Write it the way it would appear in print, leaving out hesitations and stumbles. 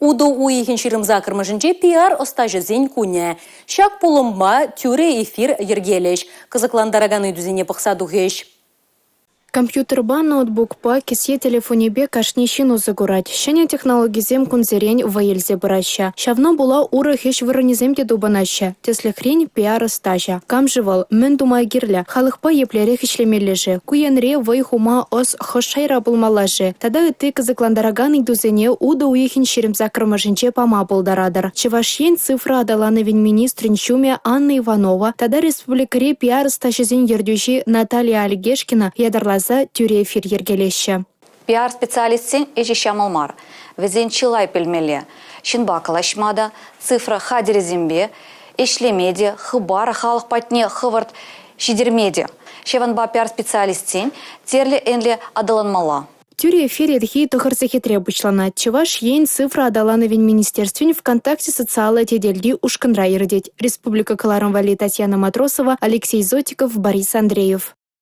Утӑ уйӑхӗн 28-мӗшӗнче пиар-ӑстаҫӑсен кунӗ. Ҫак пулӑмпа тӳрӗ эфир йӗркелӗҫ, кӑсӑклантаракан ыйтусене пӑхса тухӗҫ. Компьютерпа, ноутбукпа, кӗсье телефонӗпе кашни ҫын усӑ курать. Ҫӗнӗ технологисем кунсерен вӑй илсе пыраҫҫӗ. Ҫавна пула урӑх ӗҫ вырӑнӗсем те тупӑнаҫҫӗ. Тӗслӗхрен, пиар-ӑстаҫӑ. Кам-ши вӑл, мӗн тума кирлӗ, халӑхпа еплерех ӗҫлемелле-ши, ку енре вӑй хума ӑс хӑш шайра пулмалла-ши тата ытти кӑсӑклантаракан ыйтусене утӑ уйӑхӗн 28-мӗшӗнче пама пултаратӑр. Чӑваш Ен цифра аталанӑвӗн министрӗн ҫумӗ Анна Иванова тата республикӑри пиар-ӑстаҫӑсен ертӳҫи Наталья Альгешкина ятарласа тӳрӗ эфир йӗркелеҫҫӗ. Пиар-специалистсен ӗҫӗ ҫӑмӑл мар. Вӗсен чылай пӗлмелле. Ҫынпа калаҫма та, цифра хатӗрӗсемпе ӗҫлеме те, хыпар халӑх патне хӑвӑрт ҫитерме те. Ҫавӑнпа пиар-специалистсен тӗрлӗ енлӗ аталанмалла. Тӳрӗ эфир ирхи 9 сехетре пуҫланать. Чӑваш Ен цифра аталанӑвӗн министерствин ВКонтакте социаллӑ тетелти ушкӑнра иртет. Республика кӑларӑм валли Татьяна Матросова, Алексей Зотиков, Борис Андреев.